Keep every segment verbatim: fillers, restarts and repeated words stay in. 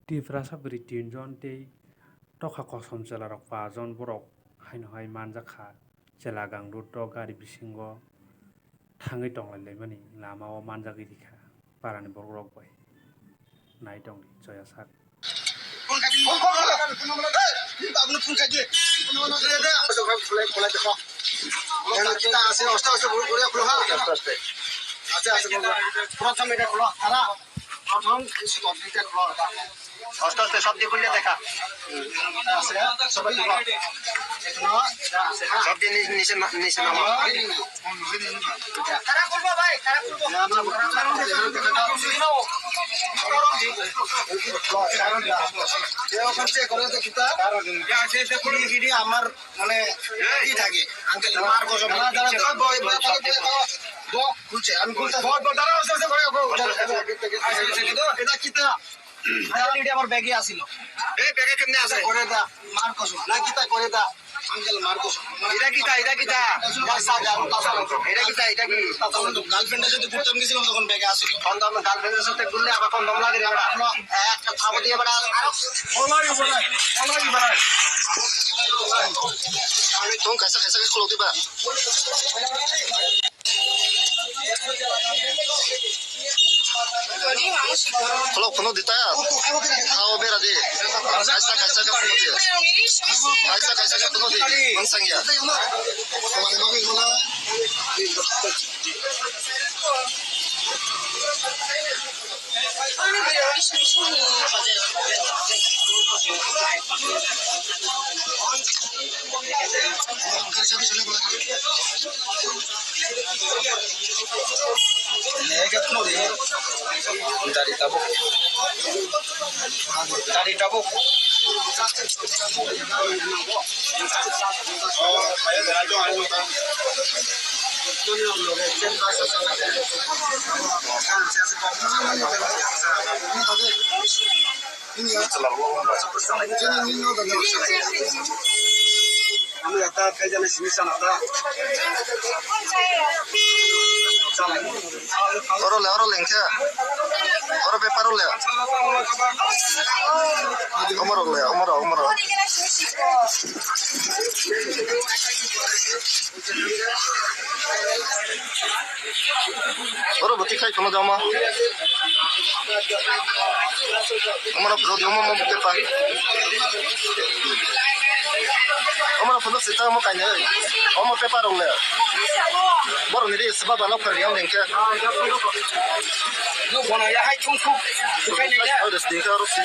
Tiprasa bwrwi tinjon tei tokha kosom chelarok pajon borok haino hai manjakha. Chela gangrut o gari bisingo thangwi tonglai laimani lama o manjagwi rikha parani borok rok bai. Nai tongdi choya sak. প্রথম এটা খোলো, তারা প্রথম এই স্টপটা খোলো, এটা খোলো। আস্তে আস্তে সব দিয়ে খুলে দেখা। এটা আছে, সবাই খোলো। এটা আছে, হ্যাঁ। সব দিয়ে নিচে, নিচে না-, নিচে নামা। তারা খুলবো ভাই, তারা খুলবো। এরকম চেক করে দেখি তো। আমার মানে কি থাকে? আঙ্কেল, মার কসম। না, দাঁড়া, দাঁড়া, বয়, বয়, বয়, বয়, বয়। বয়, খুলছে, আমি খুলতে বয়, বয়, দাঁড়া, আস্তে আস্তে করে, ওকে, ওকে, ওকে, ওকে, ওকে। এটা কিতা? আরে, এটা আমার ব্যাগে আছিল। এই ব্যাগে কেমনে আছে? করে দা, মার কসম। না, কিতা করে দা? আঙ্কেল, মার কসম। এটা কিতা? এটা কিতা? এটা কিতা? এটা কি? গার্লফ্রেন্ডের সাথে ঘুরতে গেছিলাম, তখন ব্যাগে আছিল। কন্ডম, গার্লফ্রেন্ডের সাথে ঘুরলে আবার কন্ডম লাগে রে বেটা। একটা থাবো দিয়ে বেটা। আরো ওলাই, ওলাই, ওলাই, ওলাই। Tong kaisa kaisa khe khulok diba? Khulok phano di ta. Thao bera di. Kaisa kaisa khe phano di. Kaisa kaisa khe phano di. Mansang ya. Dari tabuk. Dari tabuk. Oro le, oro le, hingkhe. Oro bepar oro le. Omorok le, omorok, omorok. Oro bo tikhai phano de omo. Omo no phano de omo, omo pepa. Omo no phano sita omo kainwi. Omo pepa rok le. Borok ni ri sba ba nok phari yang dengke. Oro si.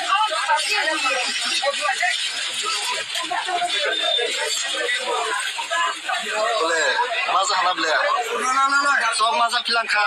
Bole, maza hana bole. Sok maza philangkha.